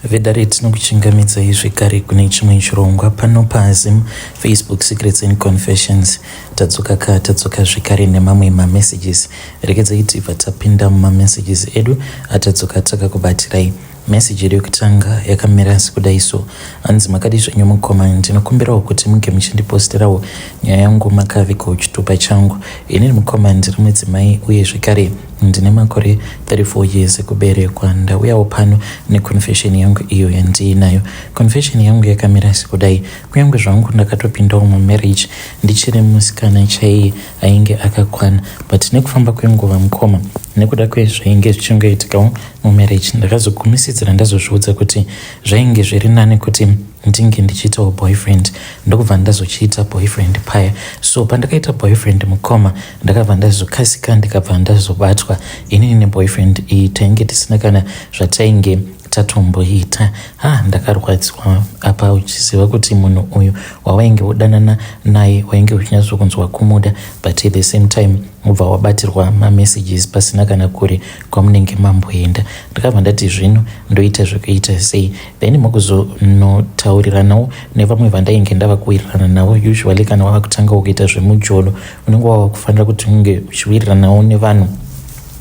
Vedare tinokuchingamidzai zvekare kune chimwe chirongwa pano paZim Facebook Secrets and Confessions. Tadzoka ka tadzoka zvekare nemamwe mamessages. Regedzai tibva tapinda mumamessages edu atadzoka takakubatirai. Message yedu yekutanga yakamira sekudai so. Hanzi makadii zvenyu mukoma, ndinokumbirawo kuti muge muchindiposterawo nyaya yangu makavigawo chitupa changu. Inini mukoma ndiri mudzimai uye zvekare Ndine makore 34 years ekuberekwa ndauyawo pano neconfession yangu iyo yandiinayo. Confession yangu yakamira sekudai, kunyange zvangu ndakatopindawo mumarriage ndichiri musikana chaiye ainge akakwana but nekufamba kwenguva mukoma nekuda kwezvainge zvichingoitikawo mumarriage ndakazogumisidzira ndazozviudza kuti zvainge zviri nani kuti ndinge ndichiitawo boyfriend ndokubva ndazochiita boyfriend paya so pandakaita boyfriend mukoma ndakabva ndazokasika ndikabva ndazobatwa inini neboyfriend iyi tainge tisina kana zvatainge tatomboita ha ndakarwadziwa apa uchiziva kuti munhu uyu wawainge wodanana naye wainge uchinyatsokunzwa kumuda but at the same time wobva wabatirwa mamessages pasina kana kure kwamunenge mamboenda ndakabva ndati zvino ndoita zvekuita sei then mukuzonotauriranawo nevamwe vandainge ndava kuwirirana navo usually kana wava kutangawo kuita zvemujolo unenge wava kufanira kuti unge uchiwiriranawo nevanhu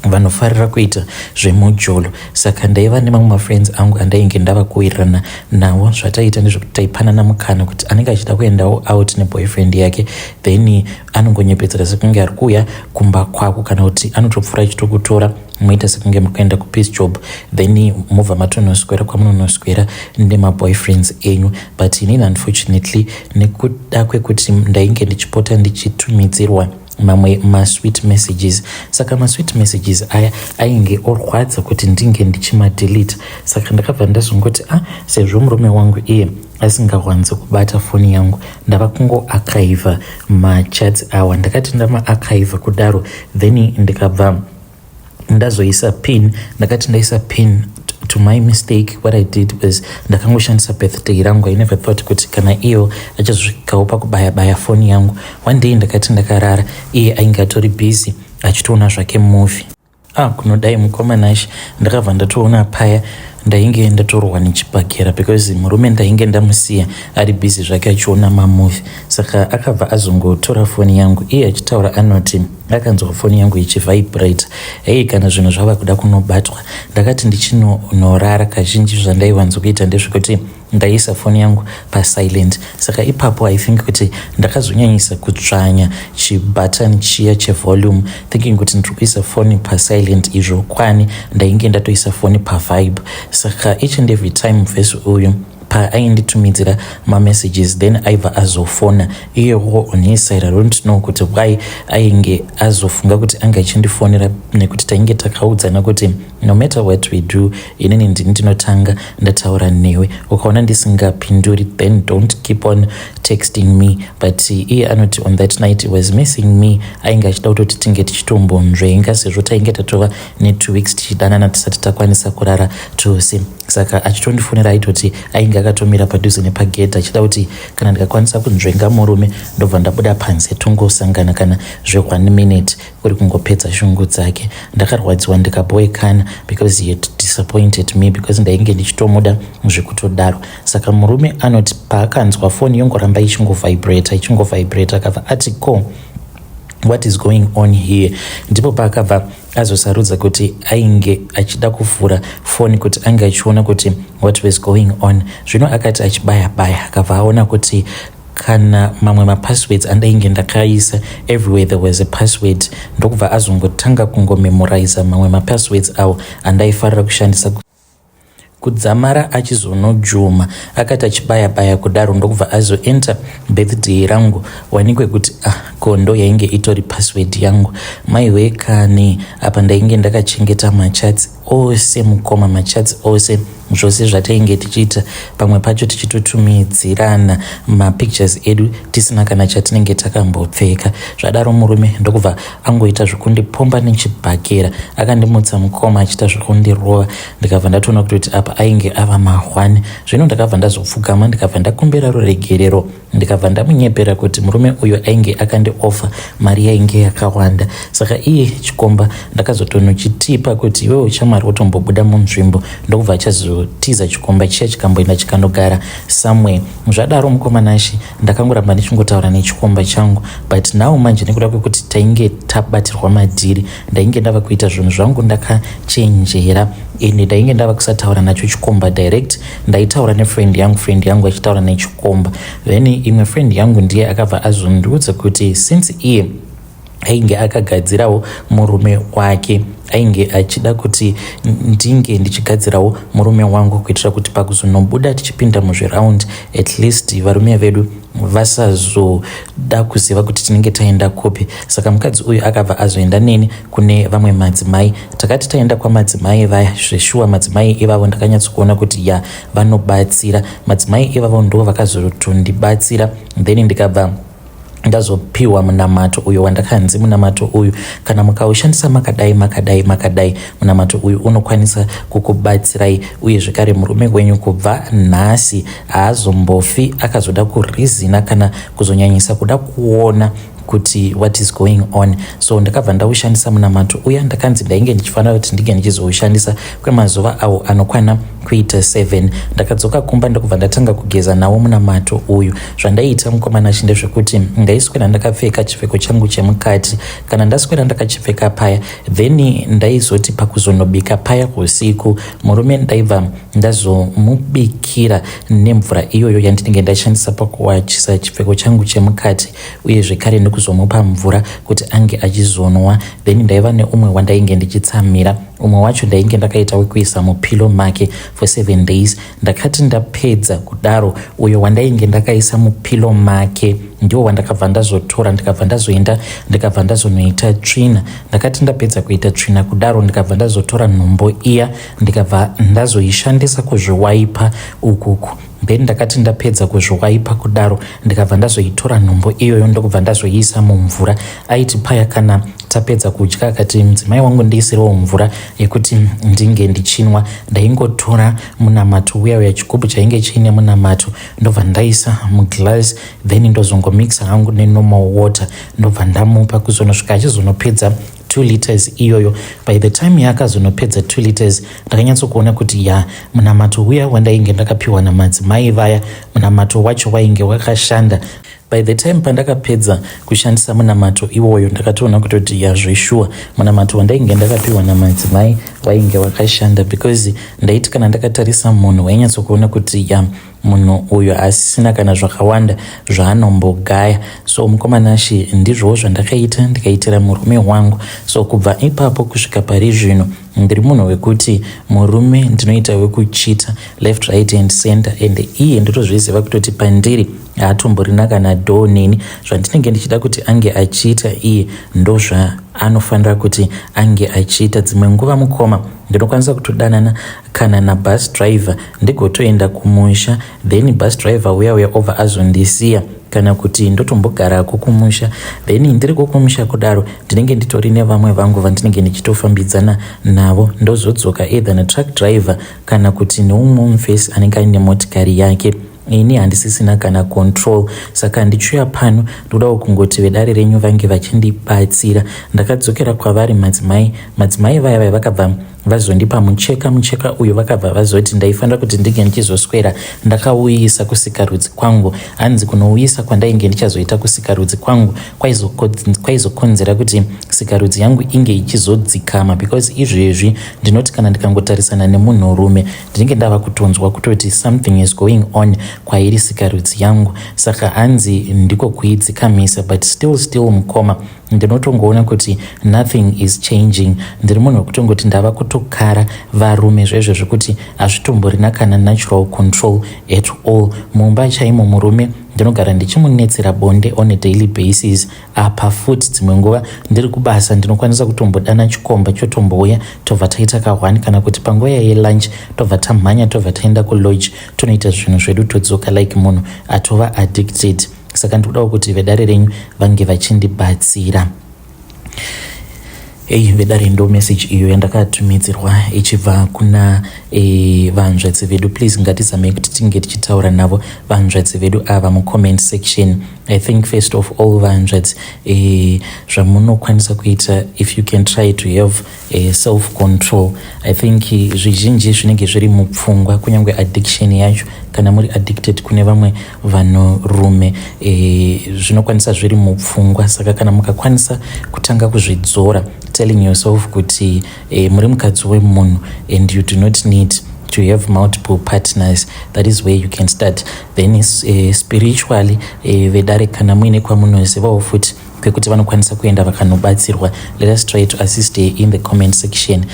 vanofarira kuita zvemujolo saka ndaiva nemamwe mafriends angu andainge ndava kuwirirana nawo zvataiita ndezvekuti taipanana mukana kuti anenge achida kuendawo out neboyfriend yake then anongonyepedzera sekunge ari kuuya kumba kwako kana kuti anotopfuura achitokutora moita sekunge muri kuenda kupeace job then mobva matonoswera kwamunonoswera nemaboyfriends enyu but inini unfortunately nekuda kwekuti ndainge ndichipota ndichitumidzirwa mamwe masweet messages saka masweet messages aya ainge orwadza kuti ndinge ndichimadelete saka ndakabva ndazongoti a ah, sezvo murume wangu iye asingawanzi kubata foni yangu ndava kungoarchiva machats awa ndakati ndamaarchiva kudaro then ndikabva ndazoisa pin ndakati ndaisa pin to my mistake what i did was ndakangoshandisa birthday rangu i never thought kuti kana iyo achazosvikawo pakubaya baya foni yangu one day ndakati ndakarara iye ainge atori busy achitoona zvake movie ah kunodai mukoma Nashe ndakabva ndatoona paya ndainge ndatorwa nechibhakera because murume ndainge ndamusiya ari busy zvake achiona mamovie saka akabva azongotora foni yangu iye achitaura anoti akanzwa foni yangu ichivibrate hei kana zvinhu zvava kuda kunobatwa ndakati ndichinonorara kazhinji zvandaiwanzokuita ndezvekuti ndaisa foni yangu pasilent saka ipapo i think kuti ndakazonyanyisa kutsvanya chibutton chiya chevolume thinking kuti ndiri kuisa foni pasilent izvo kwani ndainge ndatoisa foni pavibe saka each and every time mufesi uyu paainditumidzira mamessages then aibva azofona iyewo on his side i don't know kuti why ainge azofunga kuti ange achindifonera nekuti tainge takaudzana kuti no matter what we do inini ndini ndinotanga ndataura newe ukaona ndisingapinduri then don't keep on texting me but iye anoti on that night he was missing me ainge achida kutoti tinge tichitombonzvenga sezvo tainge tatova netwo weeks tichidanana tisati takwanisa kurara tose saka achitondifonera aitoti ainge akatomira padhuze nepagedhi achida kuti kana ndikakwanisa kunzvenga murume ndobva ndabuda panze tongosangana kana zve one minute kuri kungopedza shungu dzake ndakarwadziwa ndikabhoekana because he had disappointed me because ndainge ndichitomuda zvekutodaro saka murume anoti paakanzwa foni yongoramba ichingovibrata ichingovibrata akabva ati ko what is going on here ndipo paakabva azosarudza kuti ainge achida kuvhura foni kuti ange achiona kuti what was going on zvino akati achibaya baya akabva aona kuti kana mamwe mapasswords andainge ndakaisa everywhere there was a password ndokubva azongotanga kungomemoriza mamwe mapasswords awo andaifarira kushandisa kudzamara achizonojuma akati achibaya baya kudaro ndokubva azoenter birthday rangu wanikwe kuti ah kondo yainge itori password yangu maiwe kani apa ndainge ndakachengeta machats ose mukoma machats ose zvose zvatainge tichiita pamwe pacho tichitotumidzirana mapictures edu tisina kana chatinenge takambopfeka zvadaro murume ndokubva angoita zvekundipomba nechibhakera akandimutsa mukoma achiita zvekundirova ndikabva ndatoona kutoti apa ainge ava mahwani zvino ndakabva ndazopfugama ndikabva ndakumbira ruregerero ndikabva ndamunyepera kuti murume uyu ainge akandiofa mari yainge yakawanda saka iye chikomba ndakazotonochitipa kuti iwewe shamwari wotombobuda munzvimbo ndokubva ndakazotiza chikomba chiya chikamboenda chikanogara somewhere. Zvadaro mukoma Nashe, ndakangoramba ndichingotaura nechikomba changu, but now manje nekuda kwekuti tainge tabatirwa madhiri, ndainge ndava kuita zvinhu zvangu ndakachenjera, ende ndainge ndava kusataura nacho chikomba direct. Ndaitaura nefriend yangu, friend yangu achitaura nechikomba. Then imwe friend yangu ndiye akabva azondiudza kuti since iye ainge akagadzirawo murume wake, ainge achida kuti ndinge ndichigadzirawo murume wangu kuitira kuti pakuzonobuda tichipinda muzviraundi, at least varume vedu vasazoda kuziva kuti tinenge taenda kupi. Saka mukadzi uyu akabva azoenda neni kune vamwe madzimai. Takati taenda kwamadzimai vaya, zveshuwa madzimai ivavo ndakanyatsokuona kuti ya, vanobatsira. Madzimai ivavo ndo vakazotondibatsira, then ndikabva ndazopiwa munamato uyo wandakanzi munamato uyu kana mukaushandisa makadai, makadai, makadai, munamato uyu unokwanisa kukubatsirai, uye zvekare murume wenyu kubva nhasi haazombofi akazoda kurizina kana kuzonyanyisa kuda kuona kuti what is going on. So ndakabva ndaushandisa munamato uya. Ndakanzi ndainge ndichifanira kuti ndinge ndichizoushandisa kwemazuva awo anokwana kuita 7. Ndakadzoka kumba ndokubva ndatanga kugeza nawo munamato uyu. Zvandaiita, mukoma Nashe, ndezvekuti ndaiswera ndakapfeka chipfeko changu chemukati. Kana ndaswera ndakachipfeka paya, then ndaizoti pakuzonobika paya usiku, murume ndaibva ndazomubikira nemvura iyoyo yandinenge ndashandisa pakuwachisa chipfeko changu chemukati, uye zvekare nekuzomupa mvura kuti ange achizonwa. Then ndaiva neumwe wandainge ndichitsamira. Umwe wacho ndainge ndakaita wekuisa mupillow make for 7 days. Ndakati ndapedza kudaro, uyo wandainge ndakaisa mupillow make ndiwo wandakabva ndazotora, ndikabva ndazoenda, ndikabva ndazonoita tsvina. Ndakati ndapedza kuita tsvina kudaro, ndikabva ndazotora nhombo iya, ndikabva ndazoishandisa kuzviwaipa ukuku. Then ndakati ndapedza kuzviwaipa kudaro, ndikabva ndazoitora nhombo iyoyo, ndokubva ndazoiisa mumvura. Aiti paya kana tapedza kudya, akati, "Mudzimai wangu, ndiisirewo mvura yekuti ndinge ndichinwa," ndaingotora munamato uya uya, chigubhu chainge chiine munamato, ndobva ndaisa muglass, then ndozongomixa hangu nenormal water, ndobva ndamupa kuzonosvika achizonopedza 2 liters iyoyo. By the time yaakazonopedza 2 liters, ndakanyatsokuona kuti ya, munamato uya wandainge ndakapiwa namadzimai vaya, munamato wacho wainge wakashanda. By the time pandakapedza kushandisa munamato iwoyo, ndakatoona kutoti yazveshuwa, munamato wandainge ndakapiwa namadzimai wainge wakashanda, because ndaiti kana ndakatarisa munhu, wainyatsokuona kuti ya, munhu uyu asisina kana zvakawanda zvaanombogaya. So mukoma Nashe, ndizvowo zvandakaita, ndikaitira murume wangu. So kubva ipapo kusvika pari zvino, ndiri munhu wekuti murume ndinoita wekuchita left, right and center, and iye ndotozviziva kutoti pandiri haatomborina kana dho neni. Zvandinenge ndichida kuti ange achiita iye, ndozvaanofanira kuti ange achiita. Dzimwe nguva, mukoma, ndinokwanisa kutodanana kana nabus driver, ndigotoenda kumusha, then bus driver uya uya obva azondisiya, kana kuti ndotombogarako kumusha. Then ndiriko kumusha kudaro, ndinenge nditori nevamwe vangu vandinenge ndichitofambidzana navo. Ndozodzoka either netruck driver kana kuti neumwe mufesi anenge aine motikari yake. Ini handisisina kana control. Saka ndichiuya pano, ndodawo kungoti vedare renyu vange vachindibatsira. Ndakadzokera kwavari madzimai. Madzimai vaya vaya vakabva vazondipa mucheka. Mucheka uyu vakabva vazoti ndaifanira kuti ndinge ndichizoswera ndakauisa kusikarudzi kwangu. Hanzi kunouyisa kwandainge ndichazoita kusikarudzi kwangu kwaizokonzera kuti sikarudzi yangu inge ichizodzikama, because izvezvi ndinoti kana ndikangotarisana nemunhurume, ndinenge ndava kutonzwa kutoti something is going on kwairi sikarudzi yangu. Saka hanzi ndiko kuidzikamisa, but still still, mukoma, ndinotongoona kuti nothing is changing. Ndiri munhu wekutongoti ndava kutokara varume zvezvo zvekuti hazvitomborina kana natural control at all. Mumba chaimo, murume ndinogara ndichimunetsera bonde on a daily basis. Apa futi dzimwe nguva ndiri kubasa, ndinokwanisa kutombodana chikomba, chotombouya, tobva taita ka1, kana kuti panguva yelunch tobva tamhanya, tobva taenda kulodge, tonoita zvinhu zvedu, todzoka, like munhu atova addicted. Saka ndikudawo kuti vedare renyu vange vachindibatsira. Ei, vedare, ndo message iyo yandakatumidzirwa ichibva kuna Vahanzvadzi vedu, please ngatizamei kuti tinge tichitaura navo vahanzvadzi vedu ava mucomment section. I think first of all, vahanzvadzi, zvamunokwanisa kuita, if you can try to have self control, I think zvizhinji zvinenge zviri mupfungwa. Kunyange addiction yacho, kana muri addicted kune vamwe vanhurume, zvinokwanisa zviri mupfungwa. Saka kana mukakwanisa kutanga kuzvidzora, telling yourself kuti muri mukadzi wemunhu and you do not need to have multiple partners, that is where you can start. Then spiritually, vedare, kana muine kwamunozivawo futi kwekuti vanokwanisa kuenda vakanobatsirwa, let us try to assist in the comment section.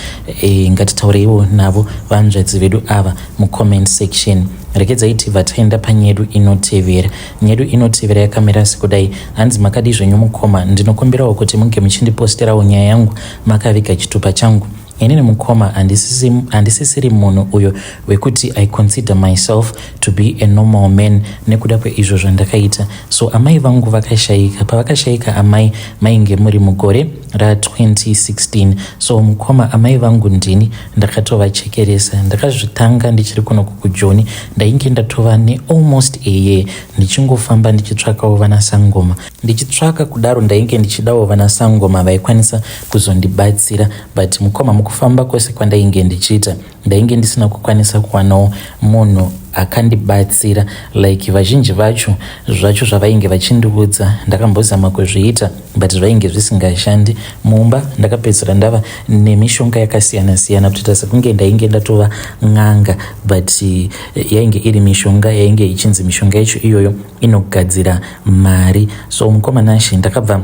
Ngatitaureiwo navo vanzvadzi vedu ava mucomment section. Regedzai tibva taenda panyedu inotevera. Nyedu inotevera yakamira sekudai. Hanzi, "Makadi zvenyu mukoma? Ndinokumbirawo kuti munge muchindiposterawo nyaya yangu makaviga chitupa changu. Inini mukoma, handisisiri munhu uyo wekuti I consider myself to be a normal man nekuda kweizvo zvandakaita. So amai vangu vakashayika. Pavakashayika amai, mainge muri mugore ra2016. So mukoma, amai vangu ndini ndakatovachekeresa. Ndakazvitanga ndichiri kunoku kuJoni. Ndainge ndatova nealmost a year ndichingofamba ndichitsvakawo vana sangoma. Ndichitsvaka kudaro, ndainge ndichidawo vana sangoma vaikwanisa kuzondibatsira. But mukoma, mukufamba kwose kwandainge ndichiita, ndainge ndisina kukwanisa kuwanawo munhu akandibatsira. Like vazhinji vacho, zvacho zvavainge vachindiudza ndakambozama kuzviita, but zvainge zvisingashandi. Mumba ndakapedzisira ndava nemishonga yakasiyana-siyana, kutoita sekunge ndainge ndatova n'anga, but yainge iri mishonga yainge ichinzi mishonga yacho iyoyo inogadzira mari. So mukoma Nashe, ndakabva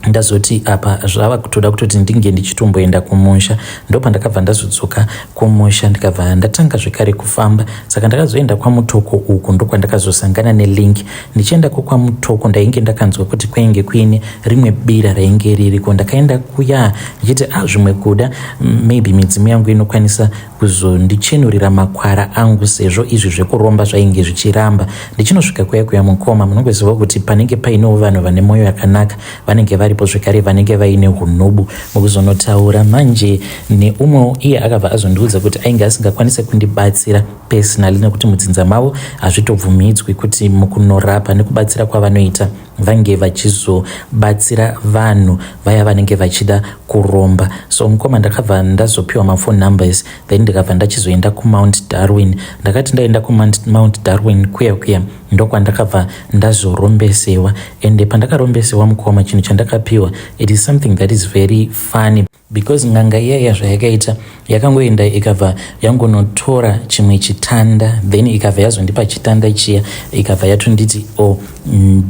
ndazoti apa zvava kutoda kutoti ndinge ndichitomboenda kumusha. Ndopandakabva ndazodzoka kumusha, ndikabva ndatanga zvekare kufamba. Saka ndakazoenda kwaMutoko uku, ndokwandakazosangana nelink. Ndichiendako kwaMutoko, ndainge ndakanzwa kuti kwainge kuine rimwe bira rainge ririko. Ndakaenda kuya ndichiti, a ah, zvimwe kuda maybe midzimu yangu inokwanisa kuzondichenurira makwara angu, sezvo izvi zvekuromba zvainge zvichiramba. Ndichinosvika kuya kuya, mukoma, munongoziva kuti panenge painewo vanhu vane mwoyo yakanaka, vanenge varipo zvekare vanenge vaine unubu. Mukuzonotaura manje neumwewo, iye akabva azondiudza kuti ainge asingakwanisi kundibatsira personally, nekuti mudzinza mavo hazvitobvumidzwi kuti mukunorapa nekubatsira kwavanoita vange vachizobatsira vanhu vaya vanenge vachida kuromba. So mukoma, ndakabva ndazopiwa maphone numbers, then ndikabva ndachizoenda kuMount Darwin. Ndakati ndaenda kuMount Darwin kuya kuya, ndokwandakabva ndazorombesewa. Ende pandakarombesewa mukoma, chinhu chandakapiwa, it is something that is very funny, because n'anga iyaiya zvayakaita, yakangoenda ikabva yangonotora chimwe chitanda, then ikabva yazondipa chitanda chiya, ikabva yatonditi, "O oh,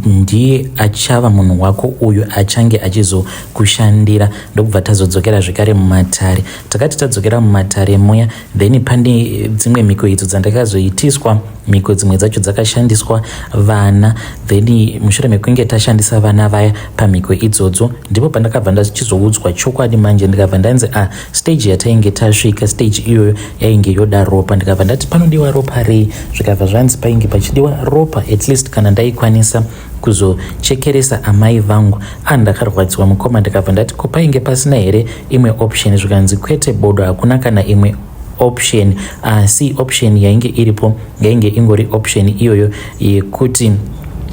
ndiye achava munhu wako uyu achange achizokushandira." Ndokubva tazodzokera zvekare mumatare. Takati tadzokera mumatare muya, then pane dzimwe mhiko idzo dzandakazoitiswa. Mhiko dzimwe dzacho dzakashandiswa vana. Then mushure mekunge tashandisa vana vaya pamhiko idzodzo, ndipo pandakabva ndachizoudzwa chokwadi manje. Ndikabva ndanzi, a ah, stage yatainge tasvika, stage iyoyo yainge yoda ropa. Ndikabva ndati, "Panodiwa ropa rei?" Zvikabva zvanzi painge pachidiwa ropa at least kana ndaikwanisa kuzochekeresa amai vangu. A, ndakarwadziwa mukoma. Ndikabva ndati, "Ko painge pasina here imwe option?" Zvikanzi, "Kwete bodo, hakuna kana imwe option." Asi option yainge iripo yainge ingori option iyoyo yekuti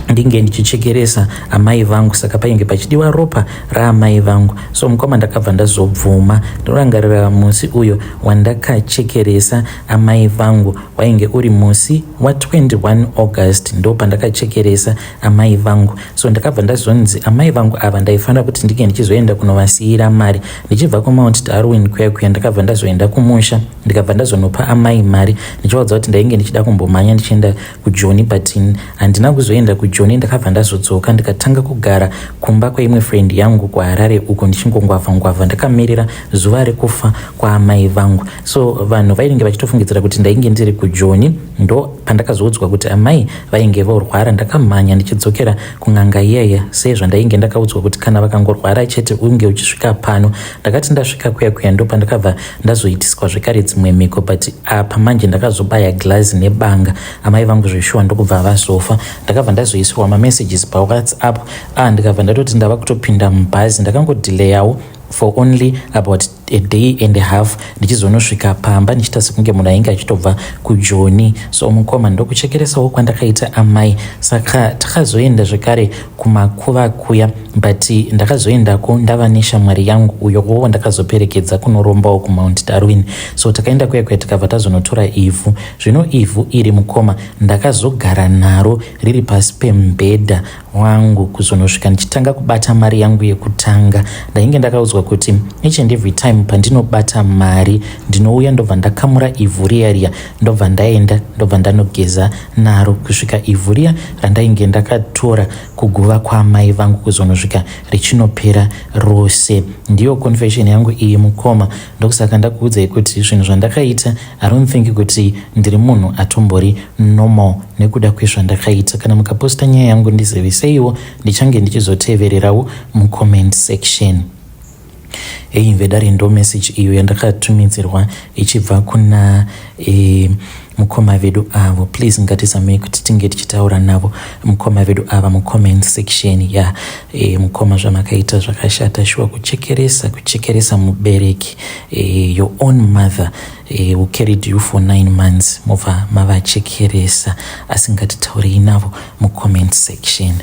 ndinge ndichichekeresa amai vangu, saka painge pachidiwa ropa raamai vangu. So mukoma, ndakabva ndazobvuma. Ndinorangarira musi uyo wandakachekeresa amai vangu, wainge uri musi wa21 August, ndo pandakachekeresa amai vangu. So ndakabva ndazonzi amai vangu ava ndaifanira kuti ndinge ndichizoenda kunovasiyira mari. Ndichibva kuMount Darwin kuya kuya, ndakabva ndazoenda kumusha, ndikabva ndazonopa amai mari, ndichivaudza kuti ndainge ndichida kumbomhanya ndichienda kuJoni, but handina kuzoenda kuJoni. Ndakabva ndazodzoka, ndikatanga kugara kumba kweimwe friend yangu kuHarare uko, ndichingongwavha ngwavha ndakamirira zuva rekufa kwaamai vangu. So vanhu vainge vachitofungidzira kuti ndainge ndiri kuJoni. Ndo pandakazoudzwa kuti amai vainge vorwara. Ndakamhanya ndichidzokera kun'anga iyaya, sezvandainge ndakaudzwa kuti kana vakangorwara chete unge uchisvika pano. Ndakati ndasvika kuya kuya, ndo pandakabva ndazoitiswa zvekare dzimwe mhiko, but apa manje ndakazobaya glazi nebanga, amai vangu zveshuwa ndokubva vazofa. Ndakabva ndazoisirwa mamessages paWhatsApp. Ah, ndikabva ndatoti ndava kutopinda mubhazi. Ndakangodhileyawo for only about a day and a half ndichizonosvika pamba ndichiita sekunge munhu ainge achitobva kujoni. So mukoma, ndokuchekeresawo kwandakaita amai. Saka takazoenda zvekare kumakuva kuya, but ndakazoendako ndava neshamwari yangu uyowo ndakazoperekedza kunorombawo kuMount Darwin. So takaenda kuya kuya, tikabva tazonotora ivhu. Zvino ivhu iri, mukoma, ndakazogara naro riri pasi pemubhedha wangu kuzonosvika ndichitanga kubata mari yangu yekutanga. Ndainge ndakaudzwa kuti each and every time pandinobata mari, ndinouya, ndobva ndakamura ivhu riya riya, ndobva ndaenda, ndobva ndanogeza naro, kusvika ivhu riya randainge ndakatora kuguva kwamai vangu kuzonosvika richinopera rose. Ndiyo confession yangu iyi, mukoma. Ndokusaka ndakuudzai kuti zvinhu zvandakaita, I don't think kuti ndiri munhu atombori normal nekuda kwezvandakaita. Kana mukaposta nyaya yangu, ndiziviseiwo, ndichange ndichizotevererawo mucomment section. Ei vedare, ndo message iyo yandakatumidzirwa ichibva kuna mukoma vedu avo. Please, ngatizamei kuti tinge tichitaura navo mukoma vedu ava mucomment section ya mukoma, zvamakaita zvakashata shuwa, kuchekeresa, kuchekeresa mubereki, your own mother who carried you for 9 months, mobva mavachekeresa. Asi ngatitaurei navo mucomment section.